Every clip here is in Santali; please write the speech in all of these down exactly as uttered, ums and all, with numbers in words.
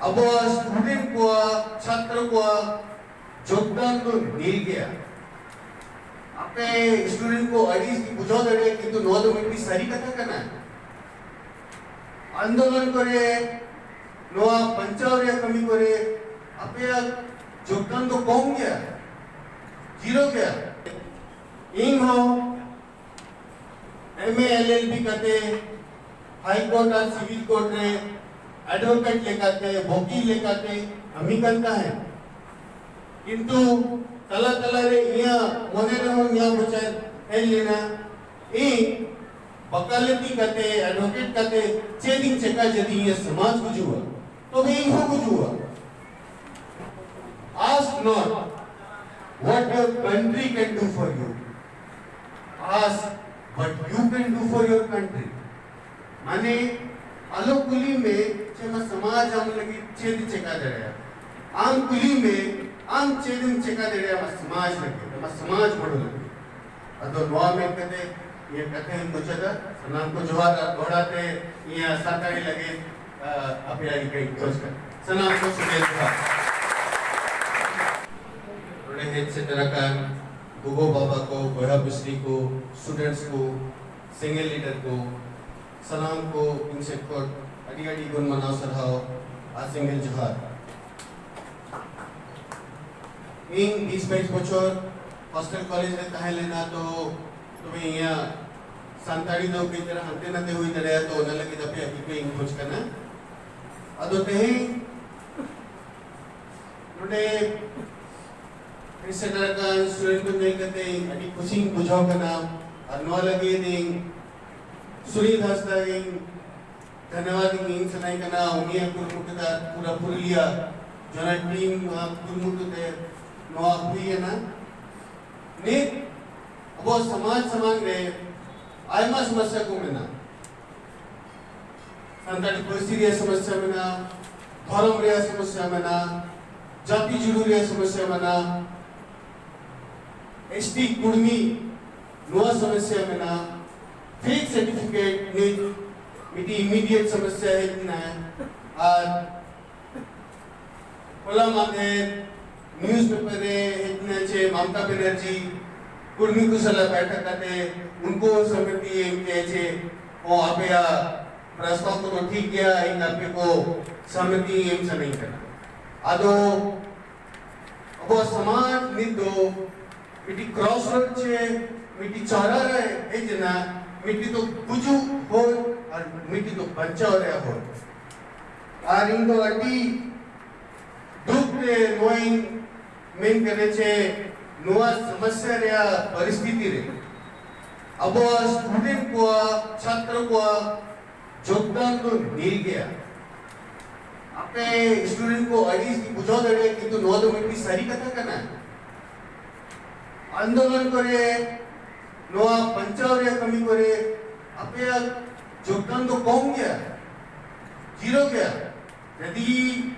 ᱟᱵᱚᱣᱟᱜ ᱥᱴᱩᱰᱮᱱᱴ ᱠᱚᱣᱟᱜ, ᱪᱷᱟᱛᱨᱚ ᱠᱚᱣᱟᱜ ᱡᱳᱜᱽᱫᱟᱱ ᱫᱚ ᱱᱤᱞ ᱜᱮᱭᱟ᱾ ᱟᱯᱮ ᱥᱴᱩᱰᱮᱱᱴ ᱠᱚ ᱟᱹᱰᱤ ᱜᱮ ᱵᱩᱡᱷᱟᱹᱣ ᱫᱟᱲᱮᱭᱟᱜᱼᱟ, ᱠᱤᱱᱛᱩ ᱱᱚᱣᱟ ᱫᱚ ᱢᱤᱫᱴᱤᱡ ᱥᱟᱹᱨᱤ ᱠᱟᱛᱷᱟ ᱠᱟᱱᱟ᱾ ᱟᱱᱫᱳᱞᱚᱱ ᱠᱚᱨᱮ, ᱱᱚᱣᱟ ᱵᱟᱧᱪᱟᱣ ᱨᱮᱭᱟᱜ ᱠᱟᱹᱢᱤ ᱠᱚᱨᱮ ᱟᱯᱮᱭᱟᱜ ᱡᱳᱜᱽᱫᱟᱱ ᱫᱚ ᱠᱚᱢ ᱜᱮᱭᱟ, ᱡᱤᱨᱳ ᱜᱮᱭᱟ᱾ ᱤᱧ ᱦᱚᱸ ᱮᱢ ᱮ ᱮᱞ ᱮᱞ ᱵᱤ ᱠᱟᱛᱮ ᱦᱟᱭ ᱠᱳᱨᱴ ᱟᱨ ᱥᱤᱵᱤᱞ ᱠᱳᱨᱴ ᱨᱮ ᱮᱰᱵᱷᱳᱠᱮᱴ ᱞᱮᱠᱟᱛᱮ, ᱵᱚᱠᱤᱞ ᱞᱮᱠᱟᱛᱮ ᱠᱟᱹᱢᱤ ᱠᱟᱱ ᱛᱟᱦᱮᱸᱫ᱾ ᱠᱤᱱᱛᱩ ᱛᱟᱞᱟ ᱛᱟᱞᱟ ᱨᱮ ᱤᱧᱟᱹᱜ ᱢᱚᱱᱮ ᱨᱮᱦᱚᱸ ᱱᱤᱭᱟᱹ ᱵᱚᱪᱷᱚᱨ ᱦᱮᱡ ᱞᱮᱱᱟ, ᱤᱧ ᱵᱟᱠᱟᱞᱟᱛᱤ ᱠᱟᱛᱮ, ᱮᱰᱵᱷᱳᱠᱮᱴ ᱠᱟᱛᱮ ᱪᱮᱫ ᱤᱧ ᱪᱮᱠᱟ ᱡᱩᱫᱤ ᱤᱧᱟᱹᱜ ᱥᱚᱢᱟᱡᱽ ᱜᱩᱡᱩᱜᱼᱟ? ᱛᱚᱵᱮ ᱤᱧ ᱦᱚᱸ ᱜᱩᱡᱩᱜᱼᱟ᱾ Ask not what your country can do for you. Ask what you can do for your country. ᱢᱟᱱᱮ, ᱟᱞᱚ ᱠᱩᱞᱤ ᱢᱮ ᱡᱮ ᱟᱢᱟᱜ ᱥᱚᱢᱟᱡᱽ ᱟᱢ ᱞᱟᱹᱜᱤᱫ ᱪᱮᱫ ᱮ ᱪᱮᱠᱟ ᱫᱟᱲᱮᱭᱟᱜᱼᱟ᱾ ᱟᱢ ᱠᱩᱞᱤ ᱢᱮ, ᱟᱢ ᱪᱮᱫ ᱮᱢ ᱪᱮᱠᱟ ᱫᱟᱲᱮᱭᱟᱜᱼᱟ ᱟᱢᱟᱜ ᱥᱚᱢᱟᱡᱽ ᱞᱟᱹᱜᱤᱫ, ᱟᱢᱟᱜ ᱥᱚᱢᱟᱡᱽ ᱵᱚᱲᱚ ᱞᱟᱹᱜᱤᱫ᱾ ᱟᱫᱚ ᱱᱚᱣᱟ ᱢᱮᱱ ᱠᱟᱛᱮ ᱤᱧᱟᱹᱜ ᱠᱟᱛᱷᱟᱧ ᱢᱩᱪᱟᱹᱫᱟ᱾ ᱥᱟᱱᱟᱢ ᱠᱚ ᱡᱚᱦᱟᱨ, ᱟᱨ ᱫᱚᱦᱲᱟ ᱛᱮ ᱤᱧᱟᱹᱜ ᱥᱟᱱᱛᱟᱲᱤ ᱞᱟᱹᱜᱤᱫ, ᱟ, ᱟᱯᱮᱭᱟᱜ ᱤᱠᱟᱹᱧ ᱠᱷᱚᱡᱽ ᱠᱟᱱᱟ᱾ ᱥᱟᱱᱟᱢ ᱠᱚ ᱥᱟᱹᱜᱩᱱ ᱡᱚᱦᱟᱨ᱾ ᱱᱚᱰᱮ ᱦᱮᱡ ᱥᱮᱴᱮᱨ ᱟᱠᱟᱱ ᱜᱚᱜᱚ ᱵᱟᱵᱟ ᱠᱚ, ᱵᱚᱭᱦᱟ ᱢᱤᱥᱨᱤ ᱠᱚ, ᱥᱴᱩᱰᱮᱱᱴᱥ ᱠᱚ, ᱥᱮᱸᱜᱮᱞ ᱞᱤᱰᱟᱨ ᱠᱚ, ᱥᱟᱱᱟᱢ ᱠᱚ ᱤᱧ ᱥᱮᱫ ᱠᱷᱚᱱ ᱟᱹᱰᱤ ᱟᱹᱰᱤ ᱜᱩᱱ ᱢᱟᱱᱟᱣ ᱥᱟᱨᱦᱟᱣ ᱟᱨ ᱥᱮᱸᱜᱮᱞ ᱡᱚᱦᱟᱨ᱾ ᱤᱧ ᱵᱤᱥ ᱵᱟᱭᱤᱥ ᱵᱚᱪᱷᱚᱨ ᱦᱚᱥᱴᱮᱞ ᱠᱚᱞᱮᱡᱽ ᱨᱮ ᱛᱟᱦᱮᱸ ᱞᱮᱱᱟ, ᱛᱚ ᱛᱚᱵᱮ ᱤᱧᱟᱹᱜ ᱥᱟᱱᱛᱟᱲᱤ ᱫᱚ ᱠᱟᱹᱡ ᱫᱷᱟᱨᱟ ᱦᱟᱱᱛᱮ ᱱᱟᱛᱮ ᱦᱩᱭ ᱫᱟᱲᱮᱭᱟᱜᱼᱟ, ᱛᱚ ᱚᱱᱟ ᱞᱟᱹᱜᱤᱫ ᱟᱯᱮᱭᱟᱜ ᱤᱠᱟᱹ ᱤᱧ ᱠᱷᱚᱡᱽ ᱠᱟᱱᱟ᱾ ᱟᱫᱚ ᱛᱮᱦᱮᱧ ᱱᱚᱰᱮ ᱦᱮᱡ ᱥᱮᱴᱮᱨ ᱟᱠᱟᱱ ᱥᱴᱩᱰᱮᱱᱴ ᱠᱚ ᱧᱮᱞ ᱠᱟᱛᱮ ᱤᱧ ᱟᱹᱰᱤ ᱠᱩᱥᱤᱧ ᱵᱩᱡᱷᱟᱹᱣ ᱠᱟᱱᱟ, ᱟᱨ ᱱᱚᱣᱟ ᱞᱟᱹᱜᱤᱫ ᱤᱧ ᱥᱩᱱᱤᱞ ᱦᱟᱸᱥᱫᱟ ᱤᱧ ᱫᱷᱚᱱᱭᱚᱵᱟᱫ ᱤᱧ ᱢᱮᱱ ᱥᱟᱱᱟᱧ ᱠᱟᱱᱟ᱾ ᱩᱱᱤᱭᱟᱜ ᱠᱩᱨᱩᱢᱩᱴᱩ ᱛᱮ ᱯᱩᱨᱟᱹ ᱯᱩᱨᱩᱞᱤᱭᱟ ᱡᱚᱱᱟ ᱴᱤᱢ ᱱᱚᱣᱟ ᱠᱩᱨᱩᱢᱩᱴᱩ ᱛᱮ ᱱᱚᱣᱟ ᱦᱩᱭ ᱮᱱᱟ᱾ ᱱᱤᱛ ᱟᱵᱚ ᱥᱚᱢᱟᱡᱽ ᱥᱟᱢᱟᱝ ᱨᱮ ᱟᱭᱢᱟ ᱥᱚᱢᱚᱥᱥᱟ ᱠᱚ ᱢᱮᱱᱟᱜᱼᱟ᱾ ᱥᱟᱱᱛᱟᱲᱤ ᱯᱟᱹᱨᱥᱤ ᱨᱮᱭᱟᱜ ᱥᱚᱢᱚᱥᱥᱟ ᱢᱮᱱᱟᱜᱼᱟ, ᱫᱷᱚᱨᱚᱢ ᱨᱮᱭᱟᱜ ᱥᱚᱢᱚᱥᱥᱟ ᱢᱮᱱᱟᱜᱼᱟ, ᱡᱟᱹᱛᱤ ᱡᱩᱲᱩ ᱨᱮᱭᱟᱜ ᱥᱚᱢᱚᱥᱥᱟ ᱢᱮᱱᱟᱜᱼᱟ, ᱮᱥ ᱴᱤ ᱠᱩᱲᱢᱤ ᱱᱚᱣᱟ ᱥᱚᱢᱚᱥᱥᱟ ᱢᱮᱱᱟᱜᱼᱟ, ᱯᱷᱮᱠ ᱥᱟᱨᱴᱤᱯᱷᱤᱠᱮᱴ ᱱᱤᱛ ᱢᱤᱫᱴᱤᱡ ᱤᱢᱤᱰᱤᱭᱮᱴ ᱥᱚᱢᱚᱥᱥᱟ ᱦᱮᱡ ᱮᱱᱟ, ᱟᱨ ᱦᱚᱞᱟ ᱢᱟᱫᱷᱮᱨ ᱱᱤᱭᱩᱡᱽ ᱯᱮᱯᱟᱨ ᱨᱮ ᱦᱮᱡ ᱮᱱᱟ ᱡᱮ ᱢᱚᱢᱚᱛᱟ ᱵᱮᱱᱟᱨᱡᱤ ᱠᱩᱲᱢᱤ ᱠᱚ ᱥᱟᱞᱟᱜ ᱵᱮᱴᱷᱚᱠ ᱠᱟᱛᱮ ᱩᱱᱠᱩ ᱥᱚᱢᱢᱚᱛᱤ ᱮᱢ ᱠᱮᱫᱟ ᱡᱮ ᱚ ᱟᱯᱮᱭᱟᱜ ᱯᱨᱚᱥᱛᱟᱵ ᱠᱚᱫᱚ ᱴᱷᱤᱠ ᱜᱮᱭᱟ, ᱤᱧ ᱟᱯᱮ ᱠᱚ ᱥᱚᱢᱢᱚᱛᱤ ᱮᱢ ᱥᱟᱱᱟᱧ ᱠᱟᱱᱟ᱾ ᱟᱫᱚ ᱟᱵᱚᱣᱟᱜ ᱥᱚᱢᱟᱡᱽ ᱱᱤᱛ ᱫᱚ ᱢᱤᱫᱴᱤᱡ ᱠᱨᱚᱥ ᱨᱳᱰ ᱪᱮ ᱢᱤᱫᱴᱤᱡ ᱪᱚᱣᱨᱟ ᱨᱮ ᱦᱮᱡ ᱮᱱᱟ, ᱢᱤᱫᱴᱤᱡ ᱫᱚ ᱜᱩᱡᱩᱜ ᱦᱚᱨ ᱟᱨ ᱢᱤᱫᱴᱤᱡ ᱫᱚ ᱵᱟᱧᱪᱟᱣ ᱨᱮᱭᱟᱜ ᱦᱚᱨ᱾ ᱟᱨ ᱤᱧ ᱫᱚ ᱟᱹᱰᱤ ᱫᱩᱠ ᱛᱮ ᱱᱚᱣᱟᱧ ᱢᱮᱱ ᱠᱟᱱᱟ ᱡᱮ ᱱᱚᱣᱟ ᱥᱚᱢᱚᱥᱭᱟ ᱨᱮᱭᱟᱜ ᱯᱚᱨᱤᱥᱛᱷᱤᱛᱤ ᱨᱮ ᱟᱵᱚᱣᱟᱜ ᱥᱴᱩᱰᱮᱱᱴ ᱠᱚᱣᱟᱜ, ᱪᱷᱟᱛᱨᱚ ᱠᱚᱣᱟᱜ ᱡᱳᱜᱽᱫᱟᱱ ᱫᱚ ᱱᱤᱞ ᱜᱮᱭᱟ᱾ ᱟᱯᱮ ᱥᱴᱩᱰᱮᱱᱴ ᱠᱚ ᱟᱹᱰᱤ ᱵᱩᱡᱷᱟᱹᱣ ᱫᱟᱲᱮᱭᱟᱜᱼᱟ, ᱠᱤᱱᱛᱩ ᱱᱚᱣᱟ ᱫᱚ ᱢᱤᱫᱴᱤᱡ ᱥᱟᱹᱨᱤ ᱠᱟᱛᱷᱟ ᱠᱟᱱᱟ᱾ ᱟᱱᱫᱳᱞᱚᱱ ᱠᱚᱨᱮ, ᱱᱚᱣᱟ ᱵᱟᱧᱪᱟᱣ ᱨᱮᱭᱟᱜ ᱠᱟᱹᱢᱤ ᱠᱚᱨᱮ ᱟᱯᱮᱭᱟᱜ ᱡᱳᱜᱽᱫᱟᱱ ᱫᱚ ᱠᱚᱢ ᱜᱮᱭᱟ, ᱡᱤᱨᱳ ᱜᱮᱭᱟ᱾ ᱡᱩᱫᱤ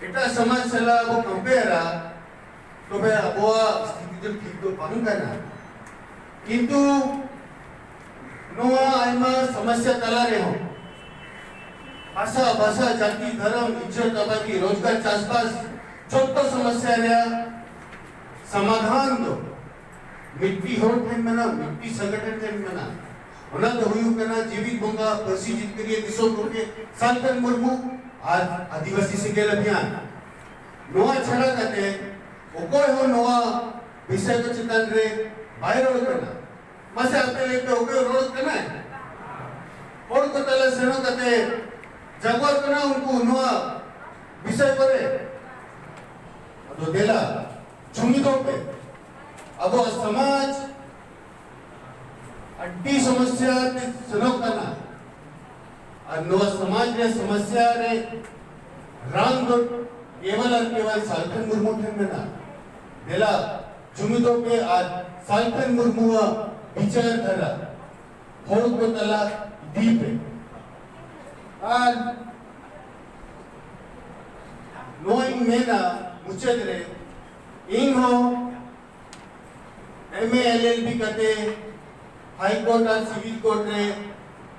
ᱮᱴᱟᱜ ᱥᱚᱢᱟᱡᱽ ᱥᱟᱞᱟᱜ ᱵᱚ ᱠᱚᱢᱯᱮᱭᱟᱨᱟ, ᱛᱚᱵᱮ ᱟᱵᱚᱣᱟᱜ ᱥᱛᱷᱤᱛᱤ ᱫᱚ ᱴᱷᱤᱠ ᱫᱚ ᱵᱟᱝ ᱠᱟᱱᱟ᱾ ᱠᱤᱱᱛᱩ ᱱᱚᱣᱟ ᱟᱭᱢᱟ ᱥᱚᱢᱚᱥᱭᱟ ᱛᱟᱞᱟ ᱨᱮᱦᱚᱸ ᱵᱷᱟᱥᱟ, ᱵᱷᱟᱥᱟ, ᱡᱟᱹᱛᱤ, ᱫᱷᱚᱨᱚᱢ, ᱤᱡᱽᱡᱚᱛ, ᱟᱵᱟᱫᱤ, ᱨᱳᱡᱽᱜᱟᱨ, ᱪᱟᱥᱵᱟᱥ, ᱡᱚᱛᱚ ᱥᱚᱢᱚᱥᱭᱟ ᱨᱮᱭᱟᱜ ᱥᱚᱢᱟᱫᱷᱟᱱ ᱫᱚ ᱢᱤᱫᱴᱤᱡ ᱦᱚᱲ ᱴᱷᱮᱱ ᱢᱮᱱᱟᱜᱼᱟ, ᱢᱤᱫᱴᱤᱡ ᱥᱚᱝᱜᱚᱴᱷᱚᱱ ᱴᱷᱮᱱ ᱢᱮᱱᱟᱜᱼᱟ᱾ ᱚᱱᱟ ᱫᱚ ᱦᱩᱭᱩᱜ ᱠᱟᱱᱟ ᱡᱤᱣᱤᱫ ᱵᱚᱸᱜᱟ ᱯᱟᱹᱨᱥᱤ ᱡᱤᱛᱠᱟᱹᱨᱤᱭᱟᱹ ᱫᱤᱥᱚᱢ ᱜᱚᱢᱠᱮ ᱥᱟᱞᱠᱷᱟᱱ ᱢᱩᱨᱢᱩ ᱟᱨ ᱟᱹᱫᱤᱵᱟᱹᱥᱤ ᱥᱮᱸᱜᱮᱞ ᱚᱵᱷᱤᱭᱟᱱ᱾ ᱱᱚᱣᱟ ᱪᱷᱟᱲᱟ ᱠᱟᱛᱮ ᱚᱠᱚᱭ ᱦᱚᱸ ᱱᱚᱣᱟ ᱵᱤᱥᱚᱭ ᱠᱚ ᱪᱮᱛᱟᱱ ᱨᱮ ᱵᱟᱭ ᱨᱚᱲ ᱠᱟᱱᱟ᱾ ᱢᱟᱥᱮ ᱟᱯᱮ ᱞᱟᱹᱭ ᱯᱮ, ᱚᱠᱚᱭ ᱨᱚᱲ ᱠᱟᱱᱟᱭ? ᱦᱚᱲ ᱠᱚ ᱛᱟᱞᱟ ᱥᱮᱱᱚᱜ ᱠᱟᱛᱮ ᱡᱟᱜᱣᱟᱨ ᱠᱟᱱᱟ ᱩᱱᱠᱩ ᱱᱚᱣᱟ ᱵᱤᱥᱚᱭ ᱠᱚᱨᱮ᱾ ᱟᱫᱚ ᱫᱮᱞᱟ, ᱡᱩᱢᱤᱫᱚᱜ ᱯᱮ᱾ ᱟᱵᱚᱣᱟᱜ ᱥᱚᱢᱟᱡᱽ ᱟᱹᱰᱤ ᱥᱚᱢᱚᱥᱭᱟ ᱛᱮ ᱥᱮᱱᱚᱜ ᱠᱟᱱᱟ᱾ ᱟᱨ ᱱᱚᱣᱟ ᱥᱚᱢᱟᱡᱽ ᱨᱮ ᱥᱚᱢᱚᱥᱭᱟ ᱨᱮ ᱨᱟᱱ ᱫᱚ ᱠᱮᱵᱚᱞ ᱟᱨ ᱠᱮᱵᱚᱞ ᱥᱟᱞᱠᱷᱟᱱ ᱢᱩᱨᱢᱩ ᱴᱷᱮᱱ ᱢᱮᱱᱟᱜᱼᱟ᱾ ᱫᱮᱞᱟ, ᱡᱩᱢᱤᱫᱚᱜ ᱯᱮ ᱟᱨ ᱥᱟᱞᱠᱷᱟᱱ ᱢᱩᱨᱢᱩᱣᱟᱜ ᱵᱤᱪᱟᱨ ᱫᱷᱟᱨᱟ ᱦᱚᱲ ᱠᱚ ᱛᱟᱞᱟ ᱤᱫᱤᱭ ᱯᱮ᱾ ᱟᱨ ᱱᱚᱣᱟᱧ ᱢᱮᱱᱟ ᱢᱩᱪᱟᱹᱫ ᱨᱮ, ᱤᱧ ᱦᱚᱸ ᱮᱢ ᱮ ᱮᱞ ᱮᱞ ᱵᱤ ᱠᱟᱛᱮ ᱦᱟᱭ ᱠᱳᱨᱴ ᱟᱨ ᱥᱤᱵᱤᱞ ᱠᱳᱨᱴ ᱨᱮ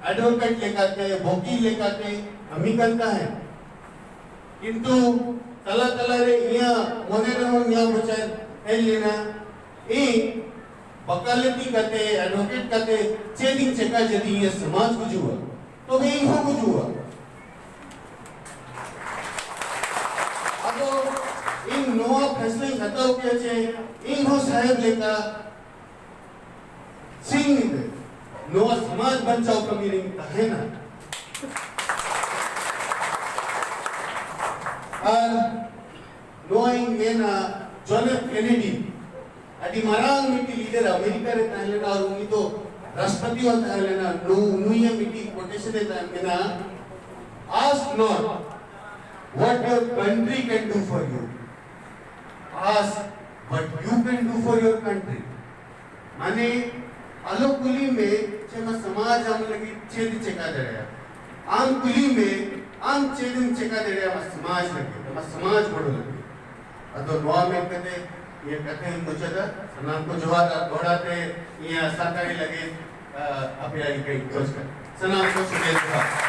ᱮᱰᱵᱷᱳᱠᱮᱴ ᱞᱮᱠᱟᱛᱮ, ᱵᱚᱠᱤᱞ ᱞᱮᱠᱟᱛᱮ ᱠᱟᱹᱢᱤ ᱠᱟᱱ ᱛᱟᱦᱮᱸᱫ᱾ ᱠᱤᱱᱛᱩ ᱛᱟᱞᱟ ᱛᱟᱞᱟ ᱨᱮ ᱤᱧᱟᱹᱜ ᱢᱚᱱᱮ ᱨᱮᱦᱚᱸ ᱱᱤᱭᱟᱹ ᱵᱚᱪᱷᱚᱨ ᱦᱮᱡ ᱞᱮᱱᱟ, ᱤᱧ ᱵᱟᱠᱟᱞᱟᱹᱛᱤ ᱠᱟᱛᱮ, ᱮᱰᱵᱷᱚᱠᱮᱴ ᱠᱟᱛᱮ ᱪᱮᱫ ᱤᱧ ᱪᱮᱠᱟ ᱡᱩᱫᱤ ᱤᱧᱟᱹᱜ ᱥᱚᱢᱟᱡᱽ ᱜᱩᱡᱩᱜᱼᱟ, ᱛᱚᱵᱮ ᱤᱧ ᱦᱚᱸ ᱜᱩᱡᱩᱜᱼᱟ᱾ ᱟᱫᱚ ᱤᱧ ᱱᱚᱣᱟ ᱯᱷᱮᱥᱞᱟᱧ ᱦᱟᱛᱟᱣ ᱠᱮᱫᱟ ᱡᱮ ᱤᱧ ᱦᱚᱸ ᱥᱟᱦᱮᱵ ᱞᱮᱠᱟ ᱥᱤᱧ ᱧᱤᱫᱟᱹ ᱱᱚᱣᱟ ᱥᱚᱢᱟᱡᱽ ᱵᱟᱧᱪᱟᱣ ᱠᱟᱹᱢᱤ ᱨᱤᱧ ᱛᱟᱦᱮᱱᱟ᱾ ᱟᱨ ᱱᱚᱣᱟᱧ ᱢᱮᱱᱟ, ᱡᱚᱱ ᱮᱯᱷ ᱠᱮᱱᱮᱰᱤ ᱟᱹᱰᱤ ᱢᱟᱨᱟᱝ ᱢᱤᱫᱴᱤᱡ ᱞᱤᱰᱟᱨ ᱟᱢᱮᱨᱤᱠᱟ ᱨᱮ ᱛᱟᱦᱮᱸ ᱞᱮᱱᱟ ᱟᱨ ᱩᱱᱤ ᱫᱚ ᱨᱟᱥᱴᱨᱚᱯᱚᱛᱤ ᱦᱚᱸ ᱛᱟᱦᱮᱸ ᱞᱮᱱᱟ᱾ ᱱᱩ- ᱱᱩᱭᱟᱜ ᱢᱤᱫᱴᱤᱡ ᱠᱳᱴᱮᱥᱚᱱ ᱮ ᱛᱟᱦᱮᱸ ᱢᱮᱱᱟ, "Ask not what your country can do for you, ask what you can do for your country." ᱢᱟᱱᱮ ᱟᱞᱚ ᱠᱩᱞᱤ ᱢᱮ ᱡᱮ ᱟᱢᱟᱜ ᱥᱚᱢᱟᱡᱽ ᱟᱢ ᱞᱟᱹᱜᱤᱫ ᱪᱮᱫ ᱮ ᱪᱮᱠᱟ ᱫᱟᱲᱮᱭᱟᱜᱼᱟ, ᱟᱢ ᱠᱩᱞᱤ ᱢᱮ ᱟᱢ ᱪᱮᱫ ᱮᱢ ᱪᱮᱠᱟ ᱫᱟᱲᱮᱭᱟᱜᱼᱟ ᱟᱢᱟᱜ ᱥᱚᱢᱟᱡᱽ ᱞᱟᱹᱜᱤᱫ, ᱟᱢᱟᱜ ᱥᱚᱢᱟᱡᱽ ᱵᱚᱲᱚ ᱞᱟᱹᱜᱤᱫ᱾ ᱟᱫᱚ ᱱᱚᱣᱟ ᱢᱮᱱ ᱠᱟᱛᱮ ᱤᱧᱟᱹᱜ ᱠᱟᱛᱷᱟᱧ ᱢᱩᱪᱟᱹᱫᱟ᱾ ᱥᱟᱱᱟᱢ ᱠᱚ ᱡᱚᱦᱟᱨ ᱟᱨ ᱫᱚᱦᱲᱟ ᱛᱮ ᱤᱧᱟᱹᱜ ᱥᱟᱱᱛᱟᱲᱤ ᱞᱟᱹᱜᱤᱫ, ᱟ, ᱟᱯᱮᱭᱟᱜ ᱤᱠᱟᱹᱧ ᱠᱷᱚᱡᱽ ᱠᱟᱱᱟ᱾ ᱥᱟᱱᱟᱢ ᱠᱚ ᱥᱟᱹᱜᱩᱱ ᱡᱚᱦᱟᱨ᱾